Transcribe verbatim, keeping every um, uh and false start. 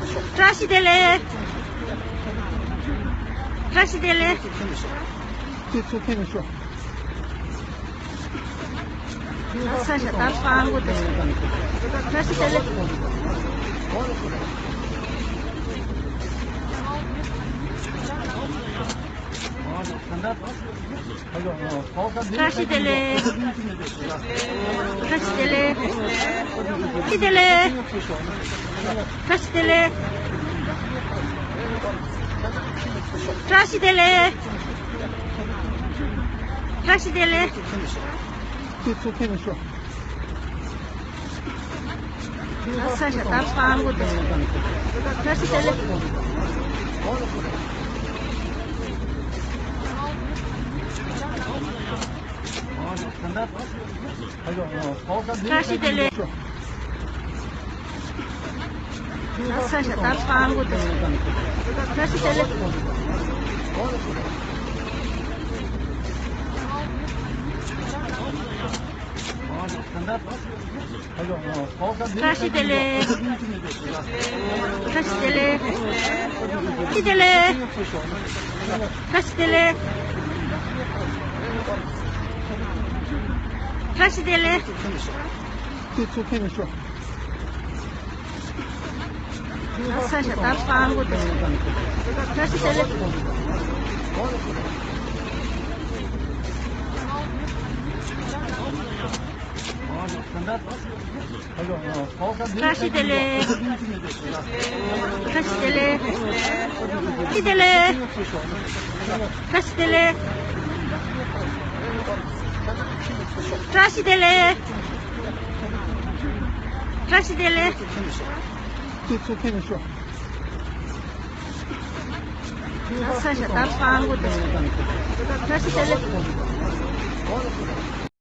བཀྲ་ཤིས་བདེ་ལེགས། བཀྲ་ཤིས་བདེ་ལེགས། ཁྱེད་ཚོ་ཕེབས་ནས་ཤོག་ས་ཞབས་ཏར་པང་གོ་དེ། བཀྲ་ཤིས་བདེ་ལེགས། བཀྲ་ཤིས་བདེ་ལེགས། བཀྲ་ཤིས་བདེ་ལེགས། བཀྲ་ཤིས་བདེ་ལེགས། བཀྲ་ཤིས་བདེ་ལེགས། བཀྲ་ཤིས་བདེ་ལེགས། བཀྲ་ཤིས་བདེ་ལེགས། ཁྱེད་ཚོ་ཕེབས་ནས་ཤོག་ས་ཞབས་ཏར་པང་གོ་དེ། བཀྲ་ཤིས་བདེ་ལེགས། བཀྲ་ཤིས་བདེ་ལེགས། ས་ཞབས་ཏར་པང་གོ་དེ། བཀྲ་ཤིས་བདེ་ལེགས། བཀྲ་ཤིས་བདེ་ལེགས། བཀྲ་ཤིས་བདེ་ལེགས། བཀྲ་ཤིས་བདེ་ལེགས། བཀྲ་ཤིས་བདེ་ལེགས། ཁྱེད་ཚོ་ཕེབས་ནས་ཤོག་ས་ཞབས་ཏར་པང་གོ་དེ། བཀྲ་ཤིས་བདེ་ལེགས། བཀྲ་ཤིས་བདེ་ལེགས། བཀྲ་ཤིས་བདེ་ལེགས། བཀྲ་ཤིས་བདེ་ལེགས། བཀྲ་ཤིས་བདེ་ལེགས། བཀྲ་ཤིས་བདེ་ལེགས། བཀྲ་ཤིས་བདེ་ལེགས། ཁྱེད་ཚོ་ཕེབས་ནས་ཤོག་ས་ཞབས་ཏར་པང་གོ་དེ། བཀྲ་ཤིས་བདེ་ལེགས།